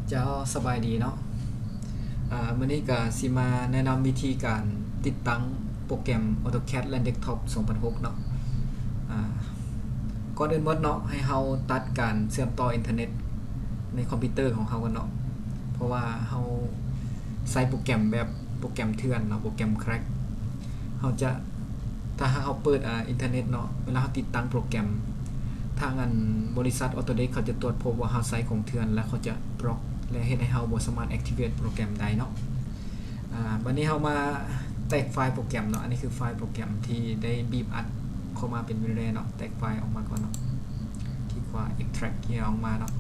ເຈົ້າ ສະບາຍດີເນາະ. ອາ ມື້ນີ້ກະຊິມາແນະນຳວິທີການຕິດຕັ້ງໂປຣແກຣມ AutoCAD Land Desktop ສອງພັນຫົກເນາະ. ອາ ກ່ອນອື່ນໝົດເນາະ ໃຫ້ເຮົາຕັດການເຊື່ອມຕໍ່ອິນເຕີເນັດໃນຄອມພິວເຕີຂອງເຮົາກ່ອນເນາະ ເພາະວ່າເຮົາໃຊ້ໂປຣແກຣມແບບໂປຣແກຣມເຖື່ອນເນາະ ໂປຣແກຣມ crack. ເຮົາຈະ ຖ້າຫາກເຮົາເປີດ ອາ ອິນເຕີເນັດເນາະ ເວລາເຮົາຕິດຕັ້ງໂປຣແກຣມ ທາງ ອັນ ບໍລິສັດ Autodesk ເຂົາຈະຕວດພົບວ່າເຮົາໃຊ້ຂອງເຖື່ອນ ແລະ ເຂົາຈະບລັອກ ແລະ ເຮັດໃຫ້ເຮົາບໍ່ສາມາດ activate ໂປຣແກຣມໄດ້ເນາະ. ອາ ບັດນີ້ເຮົາມາແຕກໄຟລ໌ໂປຣແກຣມເນາະ. ອັນນີ້ຄືໄຟລ໌ໂປຣແກຣມທີ່ໄດ້ບີບອັດເຂົ້າມາເປັນ Windows ເນາະ. ແຕກໄຟລ໌ອອກມາກ່ອນເນາະ. ຄລິກຂວາ extract ເອົາອອກມາເນາະ.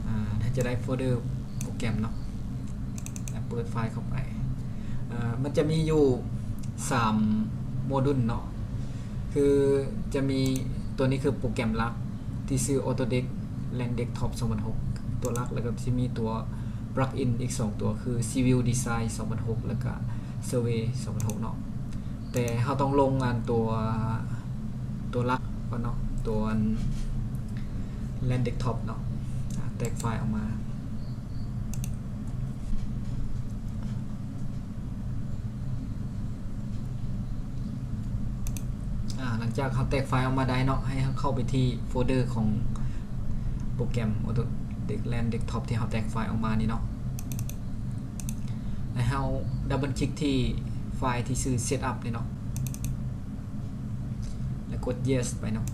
ອາ ເຮົາຈະໄດ້ໂຟລເດີໂປຣແກຣມເນາະ ແລ້ວເປີດໄຟລ໌ເຂົ້າໄປ. ອາ ມັນຈະມີຢູ່ສາມໂມດູນເນາະ ຄືຈະມີ ຕົວນີ້ຄືໂປຣແກຣມຫຼັກທີ່ຊື່ Autodesk Land Desktop ສອງພັນຫົກ ຕົວຫຼັກ ແລ້ວກໍຊິມີຕົວ plug-in ອີກສອງຕົວ ຄື Civil Design ສອງພັນຫົກ ແລ້ວກໍ Survey ສອງພັນຫົກເນາະ. ແຕ່ເຮົາຕ້ອງລົງອັນຕົວ ຕົວຫຼັກກ່ອນເນາະ ຕົວອັນ Land Desktop ເນາະ. ອາ ແຕກໄຟລ໌ອອກມາ. ອາ ຫຼັງຈາກເຮົາແຕກໄຟລ໌ອອກມາໄດ້ເນາະ ໃຫ້ເຮົາເຂົ້າໄປທີ່ໂຟລເດີຂອງໂປຣແກຣມ Autodesk Land Desktop ທີ່ເຮົາແຕກໄຟລ໌ອອກມານີ້ເນາະ ແລ້ວເຮົາ double click ທີ່ໄຟລ໌ທີ່ຊື່ Setup ນີ້ເນາະ ແລ້ວກົດ Yes ໄປເນາະ.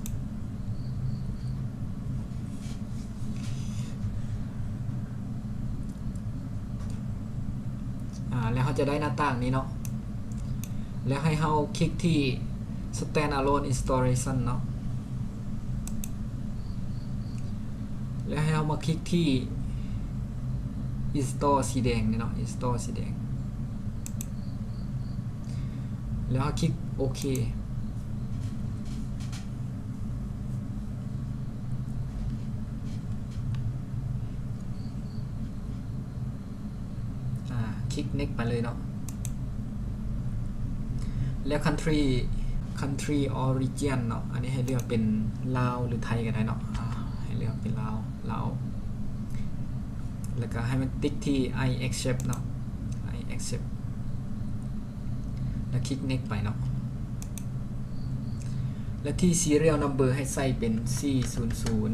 ອາ ແລ້ວເຮົາຈະໄດ້ໜ້າຕ່າງນີ້ເນາະ ແລ້ວໃຫ້ເຮົາຄລິກທີ່ Standalone Installation ເນາະ ແລ້ວໃຫ້ເຮົາມາຄລິກທີ່ Install ສີແດງນີ້ເນາະ Install ສີແດງ ແລ້ວເຮົາຄລິກໂອເຄ. ອາ ຄລິກ Next ໄປເລີຍເນາະ ແລ້ວ Country Country or Region ເນາະ ອັນນີ້ໃຫ້ເລືອກເປັນລາວ ຫຼື ໄທກໍໄດ້ເນາະ. ອາ ໃຫ້ເລືອກເປັນລາວ ລາວ ແລ້ວກໍໃຫ້ມັນຕິກທີ່ I accept ເນາະ I accept ແລ້ວຄລິກ Next ໄປເນາະ ແລ້ວທີ່ Serial Number ໃຫ້ໃສ່ເປັນ ສີ່ສູນສູນ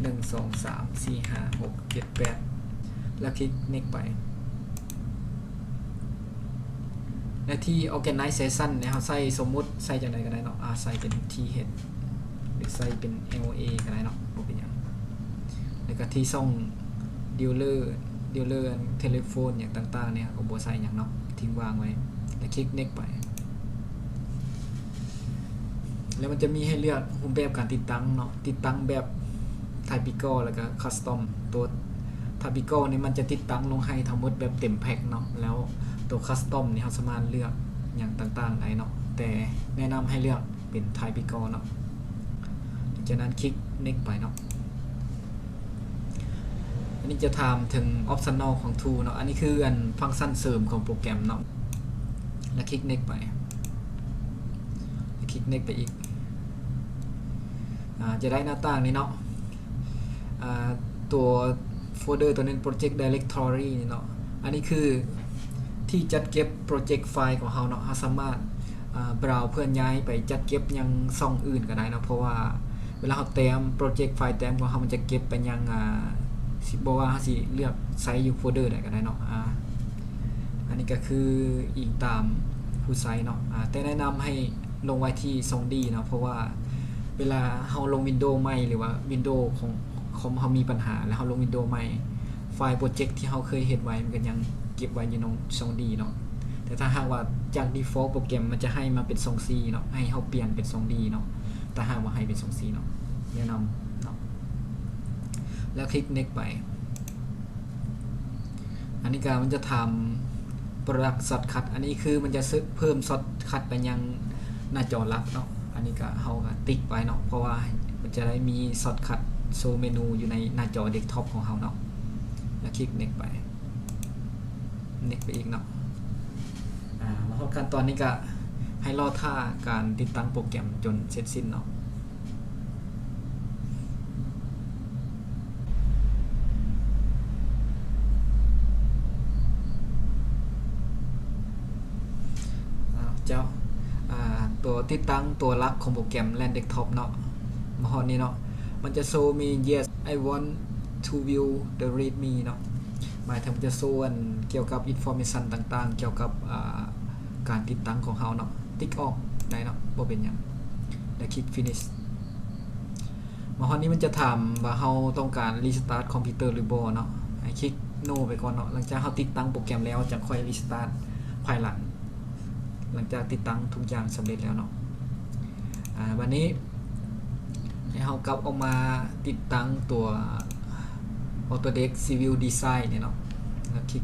ໜຶ່ງສອງສາມ ສີ່ຫ້າ ຫົກ ເຈັດ ແປດ ແລ້ວຄລິກ Next ໄປ ແລະ ທີ່ Organization ນີ້ເຮົາໃສ່ ສົມມຸດໃສ່ຈັ່ງໃດກໍໄດ້ເນາະ ອາ ໃສ່ເປັນ TH ຫຼື ໃສ່ເປັນ LA ກໍໄດ້ເນາະ ບໍ່ເປັນຫຍັງ. ແລ້ວກໍທີ່ຊ່ອງ Dealer Dealer Telephone ຫຍັງຕ່າງໆ ນີ້ກໍບໍ່ໃສ່ຫຍັງເນາະ ຖິ້ມວາງໄວ້ ແລ້ວຄລິກ Next ໄປ. ແລ້ວມັນຈະມີໃຫ້ເລືອກຮູບແບບການຕິດຕັ້ງເນາະ ຕິດຕັ້ງແບບ Typical ແລ້ວກໍ Custom. ຕົວ Typical ນີ້ມັນຈະຕິດຕັ້ງລົງໃຫ້ທັງໝົດແບບເຕັມແພັກເນາະ ແລ້ວຕົວ Custom ນີ້ເຮົາສາມາດເລືອກຫຍັງຕ່າງໆໄດ້ເນາະ ແຕ່ແນະນຳໃຫ້ເລືອກເປັນ Typical ເນາະ. ຈາກນັ້ນຄລິກ Next ໄປເນາະ. ອັນນີ້ຈະຖາມເຖິງ Optional ຂອງ Tool ເນາະ ອັນນີ້ຄືອັນ ຟັງຊັນເສີມຂອງໂປຣແກຣມເນາະ ແລ້ວຄລິກ Next ໄປ ແລ້ວຄລິກ Next ໄປອີກ ອາ ຈະໄດ້ໜ້າຕ່າງນີ້ເນາະ ອາ ຕົວໂຟລເດີຕົວນີ້ Project Directory ນີ້ເນາະ ອັນນີ້ຄືທີ່ຈັດເກັບໂປຣເຈັກໄຟລ໌ຂອງເຮົາເນາະ ເຮົາສາມາດ ອາ browse ເພື່ອຍ້າຍໄປຈັດເກັບຍັງຊ່ອງອື່ນກໍໄດ້ເນາະ ເພາະວ່າເວລາເຮົາແຕ້ມໂປຣເຈັກໄຟລ໌ແຕ້ມຂອງເຮົາ ມັນຈະເກັບໄປຍັງ ອາ ຊິ ບໍ່ວ່າເຮົາຊິເລືອກໃຊ້ຢູ່ໂຟລເດີໃດກໍໄດ້ເນາະ ອາ ອັນນີ້ກໍຄືອີງຕາມຜູ້ໃຊ້ເນາະ ອາ ແຕ່ແນະນຳໃຫ້ລົງໄວ້ທີ່ຊ່ອງ D ເນາະ ເພາະວ່າເວລາເຮົາລົງ Windows ໃໝ່ ຫຼືວ່າ Windows ຂອງຄອມເຮົາມີບັນຫາ ແລ້ວເຮົາລົງ Windows ໃໝ່ ໄຟລ໌ໂປຣເຈັກທີ່ເຮົາເຄີຍເຮັດໄວ້ ມັນກໍຍັງເກັບໄວ້ຢູ່ໃນຊ່ອງ D ເນາະ ແຕ່ຖ້າຫາກວ່າຈາກ default ໂປຣແກຣມມັນຈະໃຫ້ມາເປັນຊ່ອງ C ເນາະ ໃຫ້ເຮົາປ່ຽນເປັນຊ່ອງ D ເນາະ ຖ້າຫາກວ່າໃຫ້ເປັນຊ່ອງ C ເນາະ ແນະນຳເນາະ ແລ້ວຄລິກ Next ໄປ. ອັນນີ້ກໍມັນຈະຖາມ Product Shortcut ອັນນີ້ຄືມັນຈະເພີ່ມ Shortcut ໄປຍັງໜ້າຈໍຫຼັກເນາະ ອັນນີ້ກໍເຮົາກໍຕິກໄປເນາະ ເພາະວ່າມັນຈະໄດ້ມີ Shortcut Show Menu ຢູ່ໃນໜ້າຈໍ Desktop ຂອງເຮົາເນາະ ແລ້ວຄລິກ Next ໄປ Next ໄປອີກເນາະ ອາ ມາຮອດຂັ້ນຕອນນີ້ກະ ໃຫ້ລໍຖ້າການຕິດຕັ້ງໂປຣແກຣມຈົນເສັດສິ້ນເນາະ. ອາ ເຈົ້າ ອາ ຕົວຕິດຕັ້ງຕົວຫຼັກຂອງໂປຣແກຣມແລນເດັສທັອບເນາະ ມາຮອດນີ້ເນາະ ມັນຈະໂຊມີ Yes, I want to view the readme ເນາະ ໝາຍເຖິງມັນຈະໂຊອັນກ່ຽວກັບ information ຕ່າງໆ ກ່ຽວກັບ ອາ ການຕິດຕັ້ງຂອງເຮົາເນາະ ຕິກອອກໄດ້ເນາະ ບໍ່ເປັນຫຍັງ ແລ້ວຄລິກ finish. ມາຮອດນີ້ມັນຈະຖາມວ່າເຮົາຕ້ອງການ restart ຄອມພິວເຕີ ຫຼືບໍ່ເນາະ ໃຫ້ຄລິກ no ໄປກ່ອນເນາະ ຫຼັງຈາກເຮົາຕິດຕັ້ງໂປຣແກຣມແລ້ວ ຈັ່ງຄ່ອຍ restart ພາຍຫຼັງ ຫຼັງຈາກຕິດຕັ້ງທຸກຢ່າງສຳເລັດແລ້ວເນາະ. ອາ ບັດນີ້ໃຫ້ເຮົາກັບອອກມາຕິດຕັ້ງຕົວ Autodesk Civil Design ນີ້ເນາະ ແລ້ວຄລິກ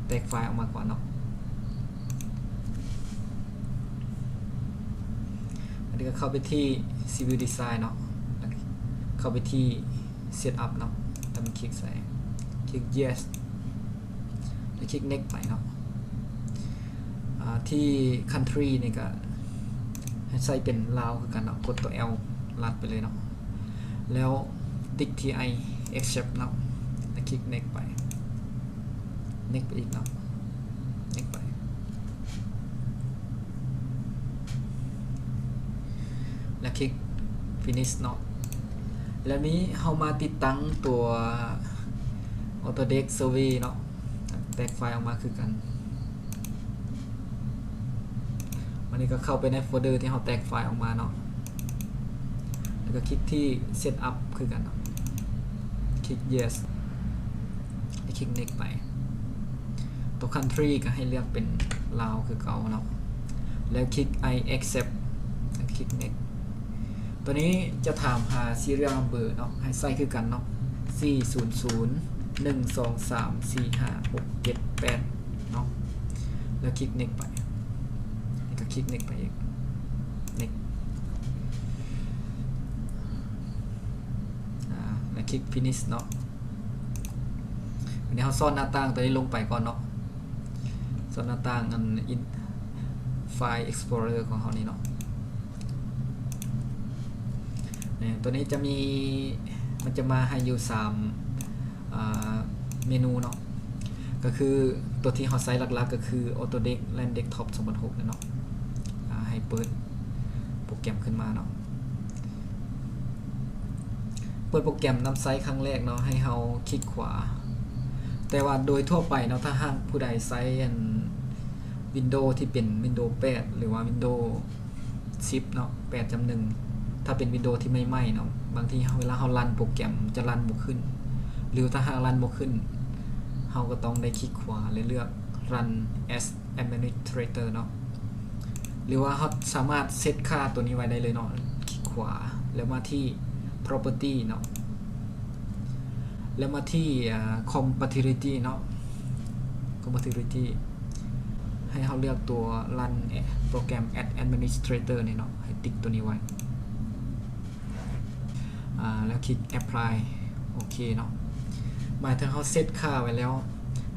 ແຕກໄຟລ໌ອອກມາກ່ອນເນາະ. ອັນນີ້ກໍເຂົ້າໄປທີ່ Civil Design ເນາະ ເຂົ້າໄປທີ່ Setup ເນາະ ແລ້ວມັນຄລິກໃສ່ ຄລິກ Yes ແລ້ວຄລິກ Next ໄປເນາະ. ອາ ທີ່ Country ນີ້ກໍໃຫ້ໃສ່ເປັນລາວຄືກັນເນາະ ກົດຕົວ L ລັດໄປເລີຍເນາະ ແລ້ວ ຕິກທີ່ I accept ເນາະ ແລ້ວຄລິກ Next ໄປ Next ໄປອີກເນາະ Next ໄປ ແລ້ວຄລິກ Finish ເນາະ. ແລ້ວນີ້ເຮົາມາຕິດຕັ້ງຕົວ Autodesk Survey ເນາະ ແຕກໄຟລ໌ອອກມາຄືກັນ. ບັດນີ້ກໍເຂົ້າໄປໃນໂຟນເດີທີ່ເຮົາແຕກໄຟລ໌ອອກມາເນາະ ແລ້ວກໍຄລິກທີ່ Setup ຄືກັນເນາະ ຄລິກ Yes ແລ້ວຄລິກ Next ໄປ. ຕົວ Country ກໍໃຫ້ເລືອກເປັນລາວຄືເກົ່າເນາະ ແລ້ວຄລິກ I accept ແລ້ວຄລິກ Next. ຕົວນີ້ຈະຖາມຫາ serial number ເນາະ ໃຫ້ໃສ່ຄືກັນເນາະ ສີ່ສູນສູນ ໜຶ່ງສອງສາມ ສີ່ຫ້າ ຫົກເຈັດ ແປດ ເນາະ ແລ້ວຄລິກ Next ໄປ ນີ້ກໍຄລິກ Next ໄປອີກ Next ອາ ແລ້ວຄລິກ Finish ເນາະ. ອັນນີ້ເຮົາຊ້ອນໜ້າຕ່າງຕົວນີ້ລົງໄປກ່ອນເນາະ ຊ້ອນໜ້າຕ່າງອັນ File Explorer ຂອງເຮົານີ້ເນາະ. ຕົວນີ້ຈະມີ ມັນຈະມາໃຫ້ຢູ່ສາມ ອາ ເມນູເນາະ ກໍຄືຕົວທີ່ເຮົາໃຊ້ຫຼັກໆ ກໍຄື Autodesk Land Desktop ສອງພັນຫົກ ເນາະ. ອາ ໃຫ້ເປີດໂປຣແກຣມຂຶ້ນມາເນາະ ເປີດໂປຣແກຣມນຳໃຊ້ຄັ້ງແລກເນາະ ໃຫ້ເຮົາຄລິກຂວາ ແຕ່ວ່າໂດຍທົ່ວໄປເນາະ ຖ້າຫາກຜູ້ໃດໃຊ້ອັນ Windows ທີ່ເປັນ Windows ແປດ ຫຼືວ່າ Windows ສິບເນາະ ແປດຈຸດໜຶ່ງ ຖ້າເປັນ Windows ທີ່ໃໝ່ໆເນາະ ບາງທີເວລາເຮົາຣັນໂປຣແກຣມຈະຣັນບໍ່ຂຶ້ນ ຫຼືຖ້າຫາກຣັນບໍ່ຂຶ້ນ ເຮົາກໍຕ້ອງໄດ້ຄລິກຂວາ ແລະ ເລືອກ Run as Administrator ເນາະ ຫຼືວ່າເຮົາສາມາດເຊັດຄ່າຕົວນີ້ໄວ້ໄດ້ເລີຍເນາະ ຄລິກຂວາ ແລ້ວມາທີ່ Property ເນາະ ແລ້ວມາທີ່ ອາ Compatibility ເນາະ Compatibility ໃຫ້ເຮົາເລືອກຕົວ Run Program as Administrator ນີ້ເນາະ ໃຫ້ຕິກຕົວນີ້ໄວ້ ອາ ແລ້ວຄລິກ Apply ໂອເຄເນາະ ໝາຍເຖິງເຮົາເຊັດຄ່າໄວ້ແລ້ວ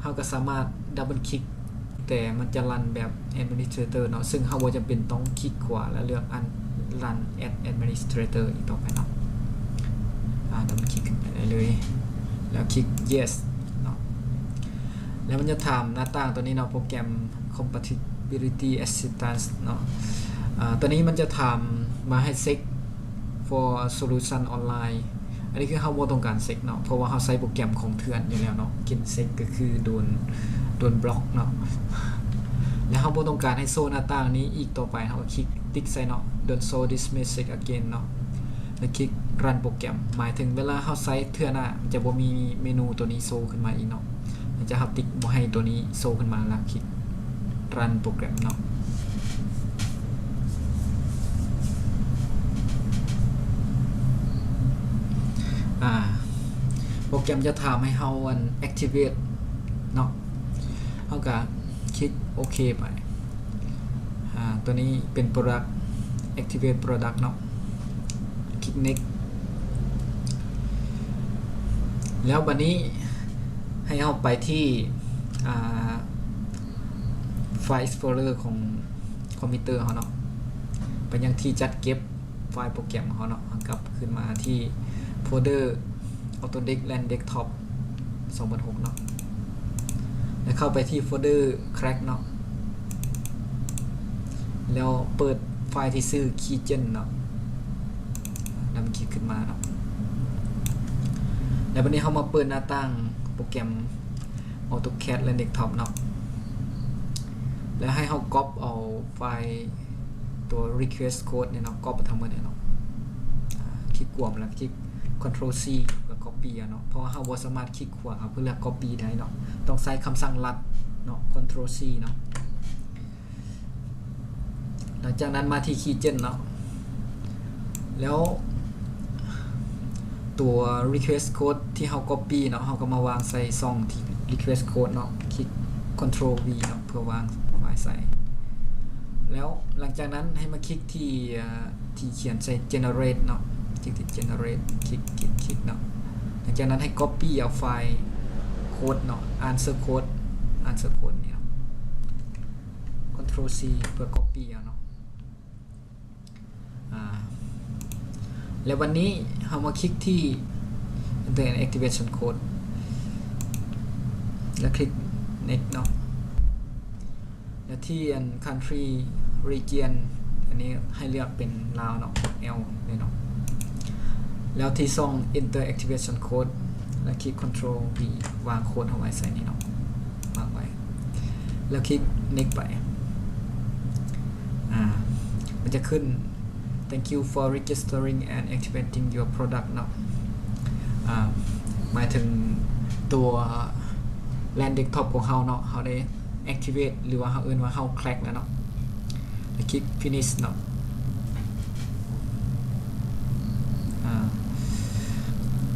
ເຮົາກໍສາມາດ double click ແຕ່ມັນຈະຣັນແບບ Administrator ເນາະ ເຊິ່ງເຮົາບໍ່ຈຳເປັນຕ້ອງຄລິກຂວາ ແລ້ວເລືອກອັນ Run as Administrator ອີກຕໍ່ໄປເນາະ ອາ double click ຂຶ້ນໄປໄດ້ເລີຍ ແລ້ວຄລິກ Yes ເນາະ ແລ້ວມັນຈະຖາມໜ້າຕ່າງຕົວນີ້ເນາະ Program Compatibility Assistance ເນາະ ອາ ຕົວນີ້ມັນຈະຖາມມາໃຫ້ເຊັກ for solution online ອັນນີ້ຄືເຮົາບໍ່ຕ້ອງການເຊັກເນາະ ເພາະວ່າເຮົາໃຊ້ໂປຣແກຣມຂອງເຖື່ອນຢູ່ແລ້ວເນາະ ການເຊັກກໍຄືໂດນ ໂດນບລັອກເນາະ ແລະເຮົາບໍ່ຕ້ອງການໃຫ້ໂຊໜ້າຕ່າງນີ້ອີກຕໍ່ໄປ ເຮົາກໍຄລິກຕິກໃສ່ເນາະ Don't show this message again ເນາະ ແລະຄລິກ Run Program ໝາຍເຖິງເວລາເຮົາໃຊ້ເທື່ອໜ້າ ມັນຈະບໍ່ມີເມນູຕົວນີ້ໂຊຂຶ້ນມາອີກເນາະ ຫຼັງຈາກເຮົາຕິກບໍ່ໃຫ້ຕົວນີ້ໂຊຂຶ້ນມາແລ້ວ ຄລິກ Run Program ເນາະ ອາ ໂປຣແກຣມຈະຖາມໃຫ້ເຮົາອັນ activate ເນາະ ເຮົາກະຄລິກໂອເຄໄປ ອາ ຕົວນີ້ເປັນ Product Activate Product ເນາະ ຄລິກ Next ແລ້ວບັດນີ້ໃຫ້ເຮົາໄປທີ່ ອາ File Explorer ຂອງ ຄອມພິວເຕີເຮົາເນາະ ໄປຍັງທີ່ຈັດເກັບໄຟລ໌ໂປຣແກຣມຂອງເຮົາເນາະ. ເຮົາກັບຄືນມາທີ່ໂຟນເດີ Autodesk Land Desktop ສອງພັນຫົກເນາະ ແລ້ວເຂົ້າໄປທີ່ໂຟນເດີ Crack ເນາະ ແລ້ວເປີດໄຟລ໌ທີ່ຊື່ Keygen ເນາະ ແລ້ວມັນຄລິກຂຶ້ນມາເນາະ. ແລ້ວບັດນີ້ເຮົາມາເປີດໜ້າຕ່າງໂປຣແກຣມ AutoCAD Land Desktop ເນາະ ແລ້ວໃຫ້ເຮົາກັອບເອົາໄຟລ໌ຕົວ Request Code ນີ້ເນາະ ກັອບໄປທັງໝົດເນາະ. ຄລິກຂວາ ແລ້ວຄລິກ Ctrl C ເພື່ອ Copy ເອົາເນາະ ເພາະວ່າເຮົາບໍ່ສາມາດຄລິກຂວາເພື່ອເລືອກ Copy ໄດ້ເນາະ ຕ້ອງໃຊ້ຄຳສັ່ງລັດເນາະ Ctrl C ເນາະ. ຫຼັງຈາກນັ້ນມາທີ່ Keygen ເນາະ ແລ້ວຕົວ Request Code ທີ່ເຮົາ Copy ເນາະ ເຮົາກໍມາວາງໃສ່ຊ່ອງທີ່ Request Code ເນາະ ຄລິກ Ctrl V ເນາະ ເພື່ອວາງໄຟລ໌ໃສ່. ແລ້ວຫຼັງຈາກນັ້ນໃຫ້ມາຄລິກທີ່ ທີ່ຂຽນໃສ່ Generate ເນາະ ຄລິກທີ່ Generate ຄລິກ ຄລິກ ຄລິກເນາະ. ຫຼັງຈາກນັ້ນໃຫ້ Copy ເອົາໄຟລ໌ໂຄດເນາະ Answer Code Answer Code ນີ້ເນາະ Ctrl C ເພື່ອ Copy ເອົາເນາະ. ອາ ແລ້ວບັດນີ້ເຮົາມາຄລິກທີ່ Enter an Activation Code ແລ້ວຄລິກ Next ເນາະ. ແລ້ວທີ່ອັນ Country Region ອັນນີ້ໃຫ້ເລືອກເປັນລາວເນາະ ກົດ L ເລີຍເນາະ. ແລ້ວທີ່ຊ່ອງ Enter Activation Code ແລ້ວຄລິກ Ctrl V ວາງໂຄດເຮົາໄວ້ໃສ່ນີ້ເນາະ ວາງໄວ້ ແລ້ວຄລິກ Next ໄປ. ອາ ມັນຈະຂຶ້ນ Thank you for registering and activating your product ເນາະ ອາ ໝາຍເຖິງຕົວ Land Desktop ຂອງເຮົາເນາະ ເຮົາໄດ້ activate ຫຼືວ່າເຮົາເອີ້ນວ່າເຮົາ crack ແລ້ວເນາະ. ແລ້ວຄລິກ Finish ເນາະ ອາ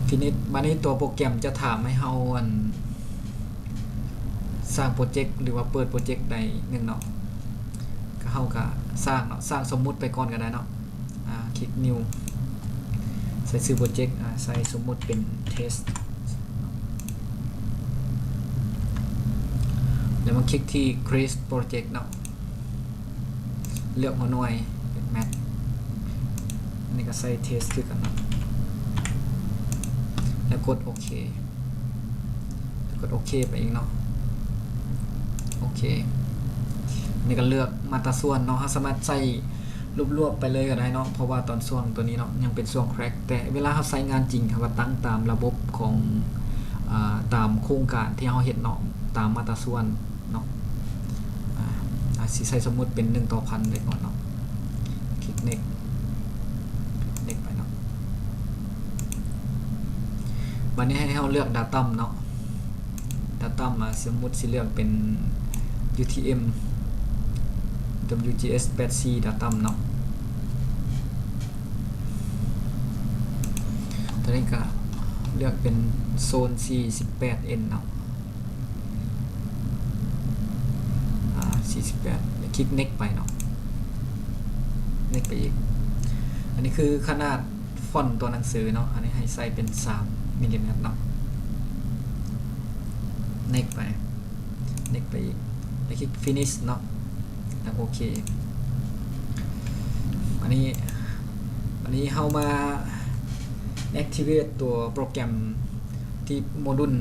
Finish. ບັດນີ້ຕົວໂປຣແກຣມຈະຖາມໃຫ້ເຮົາ ອັນ ສ້າງໂປຣເຈັກ ຫຼືວ່າເປີດໂປຣເຈັກໃດໜຶ່ງເນາະ ກໍເຮົາກໍສ້າງເນາະ ສ້າງສົມມຸດໄປກ່ອນກໍໄດ້ເນາະ. ອາ ຄລິກ New ໃສ່ຊື່ໂປຣເຈັກ ອາ ໃສ່ສົມມຸດເປັນ Test ແລ້ວມາຄລິກທີ່ Create Project ເນາະ ເລືອກຫົວໜ່ວຍເປັນ Math ອັນນີ້ກໍໃສ່ Test ຄືກັນເນາະ ແລ້ວກົດໂອເຄ ແລ້ວກົດໂອເຄໄປອີກເນາະ ໂອເຄ. ອັນນີ້ກໍເລືອກມາດຕາສ່ວນເນາະ ເຮົາສາມາດໃສ່ລວບໆໄປເລີຍກໍໄດ້ເນາະ ເພາະວ່າຕອນຊ່ວງຕົວນີ້ເນາະ ຍັງເປັນຊ່ວງ crack ແຕ່ເວລາເຮົາໃຊ້ງານຈິງ ເຮົາກໍຕັ້ງຕາມລະບົບຂອງ ອາ ຕາມໂຄງການທີ່ເຮົາເຮັດເນາະ ຕາມມາດຕາສ່ວນເນາະ. ອາ ອາ ຊິໃສ່ສົມມຸດເປັນໜຶ່ງຕໍ່ພັນໄວ້ກ່ອນເນາະ ຄລິກ Next Next ໄປເນາະ. ບັດນີ້ໃຫ້ເຮົາເລືອກ Datum ເນາະ Datum ອາ ສົມມຸດຊິເລືອກເປັນ UTM WGS ແປດສີ່ Datum ເນາະ. ຕົວນີ້ກໍເລືອກເປັນໂຊນສີ່ສິບແປດ N ເນາະ ອາ ສີ່ສິບແປດ ແລ້ວຄລິກ Next ໄປເນາະ Next ໄປອີກ. ອັນນີ້ຄືຂະໜາດຟອນຕົວໜັງສືເນາະ ອັນນີ້ໃຫ້ໃສ່ເປັນສາມມິນລີແມັດເນາະ Next ໄປ Next ໄປອີກ ແລ້ວຄລິກ Finish ເນາະ ແລ້ວໂອເຄ. ອັນນີ້ ອັນນີ້ເຮົາມາ activate ຕົວໂປຣແກຣມທີ່ໂມດູນ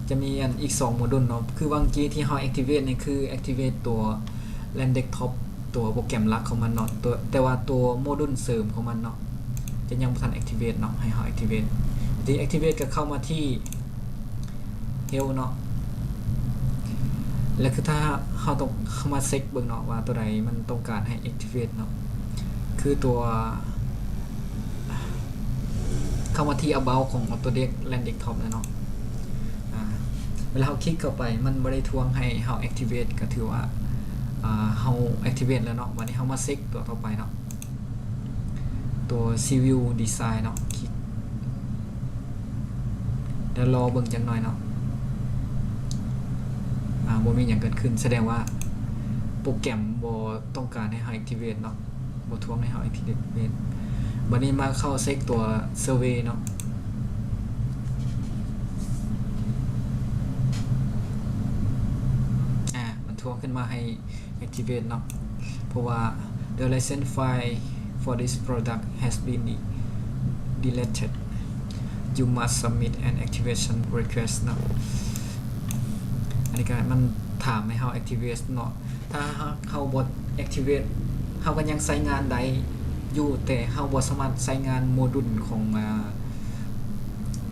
ຈະມີອັນອີກສອງໂມດູນເນາະ ຄືຫວ່າງກີ້ທີ່ເຮົາ activate ນີ້ຄື activate ຕົວ Land Desktop ຕົວໂປຣແກຣມຫຼັກຂອງມັນເນາະ ຕົວ ແຕ່ວ່າຕົວໂມດູນເສີມຂອງມັນເນາະ ຈະຍັງບໍ່ທັນ activate ເນາະ ໃຫ້ເຮົາ activate. ທີ່ activate ກໍເຂົ້າມາທີ່ Help ເນາະ ແລ້ວຄືຖ້າເຮົາຕ້ອງເຂົ້າມາເຊັກເບິ່ງເນາະ ວ່າຕົວໃດມັນຕ້ອງການໃຫ້ activate ເນາະ ຄືຕົວ ເຂົ້າມາທີ່ About ຂອງ Autodesk Land Desktop ແລ້ວເນາະ. ອາ ເວລາເຮົາຄລິກເຂົ້າໄປ ມັນບໍ່ໄດ້ທວງໃຫ້ເຮົາ activate ກໍຖືວ່າ ອາ ເຮົາ activate ແລ້ວເນາະ. ບັດນີ້ເຮົາມາເຊັກຕົວຕໍ່ໄປເນາະ ຕົວ Civil Design ເນາະ ຄລິກ ແລ້ວລໍເບິ່ງຈັກໜ່ອຍເນາະ. ອາ ບໍ່ມີຫຍັງເກີດຂຶ້ນ ສະແດງວ່າໂປຣແກຣມບໍ່ຕ້ອງການໃຫ້ເຮົາ activate ເນາະ. ບໍ່ທວງໃຫ້ເຮົາ activate. ບັດນີ້ມາເຂົ້າເຊັກຕົວ Survey ເນາະ. ອາ ມັນທວງຂຶ້ນມາໃຫ້ activate ເນາະ. ເພາະວ່າ the license file for this product has been deleted. You must submit an activation request ເນາະ. ອັນນີ້ກໍມັນຖາມໃຫ້ເຮົາ activate ເນາະ. ຖ້າເຮົາບໍ່ activate ເຮົາກໍຍັງໃຊ້ງານໄດ້ຢູ່, ແຕ່ເຮົາບໍ່ສາມາດໃຊ້ງານໂມດູນຂອງ ອາ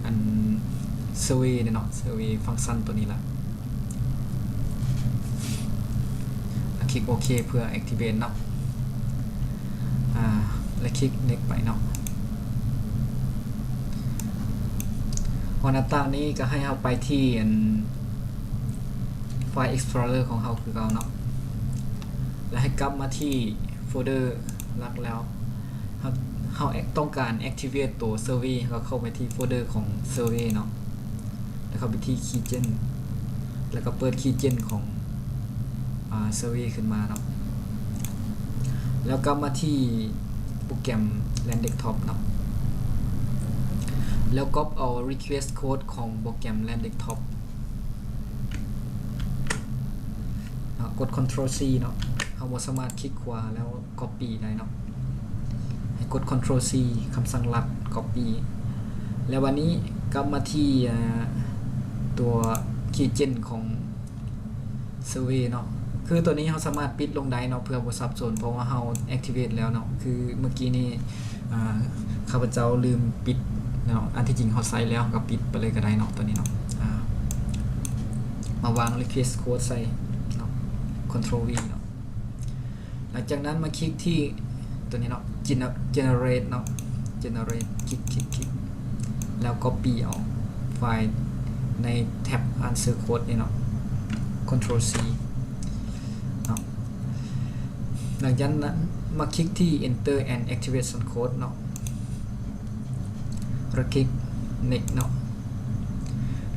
ອັນ survey ເນາະ, survey function ຕົວນີ້ລະ. ຄລິກໂອເຄເພື່ອ activate ເນາະ ອາ ແລະ ຄລິກ next ໄປເນາະ. ຮອດໜ້າຕ່າງນີ້ກໍໃຫ້ເຮົາໄປທີ່ອັນ File Explorer ຂອງເຮົາຄືເກົ່າເນາະ ແລະ ໃຫ້ກັບມາທີ່ໂຟລເດີຫຼັກແລ້ວ ເຮົາ ເຮົາຕ້ອງການ activate ຕົວ survey ເຮົາກໍເຂົ້າໄປທີ່ໂຟລເດີຂອງ survey ເນາະ ແລ້ວເຂົ້າໄປທີ່ keygen ແລ້ວກໍເປີດ keygen ຂອງ ອາ survey ຂຶ້ນມາເນາະ ແລ້ວກັບມາທີ່ໂປຣແກຣມ Land Desktop ເນາະ ແລ້ວກັອບເອົາ request code ຂອງໂປຣແກຣມ Land Desktop ເນາະ ກົດ Ctrl C ເນາະ ເຮົາບໍ່ສາມາດຄລິກຂວາແລ້ວ copy ໄດ້ເນາະ ໃຫ້ກົດ Ctrl C ຄຳສັ່ງລັດ copy ແລ້ວບັດນີ້ກັບມາທີ່ ອາ ຕົວ keygen ຂອງ survey ເນາະ ຄືຕົວນີ້ເຮົາສາມາດປິດລົງໄດ້ເນາະ ເພື່ອບໍ່ສັບສົນ ເພາະວ່າເຮົາ activate ແລ້ວເນາະ ຄືເມື່ອກີ້ນີ້ ອາ ຂ້າພະເຈົ້າລືມປິດເນາະ ອັນທີ່ຈິງເຮົາໃຊ້ແລ້ວ ເຮົາກໍປິດໄປເລີຍກໍໄດ້ເນາະ ຕົວນີ້ເນາະ ອາ ມາວາງ request code ໃສ່ເນາະ Ctrl V ເນາະ. ຫຼັງຈາກນັ້ນມາຄລິກທີ່ຕົວນີ້ເນາະ Gener- generate ເນາະ generate ຄລິກ ຄລິກ ຄລິກ ແລ້ວ copy ເອົາໄຟລ໌ໃນແທັບ answer code ນີ້ເນາະ Ctrl C ເນາະ. ຫຼັງຈາກນັ້ນມາຄລິກທີ່ enter an activation code ເນາະ ແລ້ວຄລິກ next ເນາະ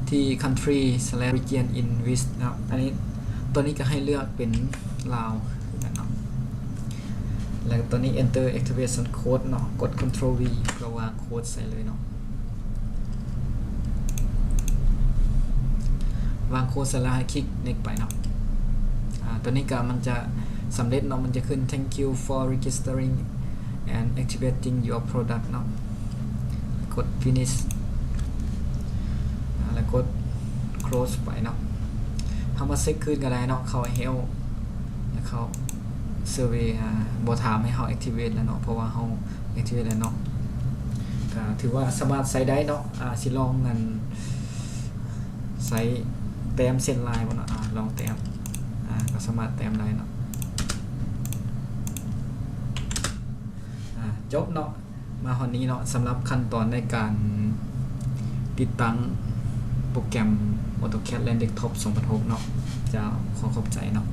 ທີ່ country slash region in which ເນາະ ອັນນີ້ ຕົວນີ້ກໍໃຫ້ເລືອກເປັນລາວຄືກັນເນາະ ແລ້ວຕົວນີ້ enter activation code ເນາະ ກົດ Ctrl V ເພື່ອວາງໂຄດໃສ່ເລີຍເນາະ ວາງໂຄດໃສ່ແລ້ວໃຫ້ຄລິກ next ໄປເນາະ ອາ ຕົວນີ້ກໍມັນຈະສຳເລັດເນາະ ມັນຈະຂຶ້ນ thank you for registering and activating your product ເນາະ ກົດ finish ອາ ແລ້ວກົດ close ໄປເນາະ ເຮົາມາເຊັກຄືນກໍໄດ້ເນາະ ເຂົ້າ help ແລ້ວເຂົ້າ survey ອາ ບໍ່ຖາມໃຫ້ເຮົາ activate ແລ້ວເນາະ ເພາະວ່າເຮົາ activate ແລ້ວເນາະ ກໍຖືວ່າສາມາດໃຊ້ໄດ້ເນາະ ອາ ຊິລອງອັນ ໃຊ້ແຕ້ມເສັ້ນລາຍບໍ່ເນາະ ອາ ລອງແຕ້ມ ອາ ກໍສາມາດແຕ້ມໄດ້ເນາະ ອາ ຈົບເນາະ ມາຮອດນີ້ເນາະ ສຳລັບຂັ້ນຕອນໃນການຕິດຕັ້ງໂປຣແກຣມ AutoCAD Land Desktop ສອງພັນຫົກເນາະ ເຈົ້າ ຂໍຂອບໃຈເນາະ.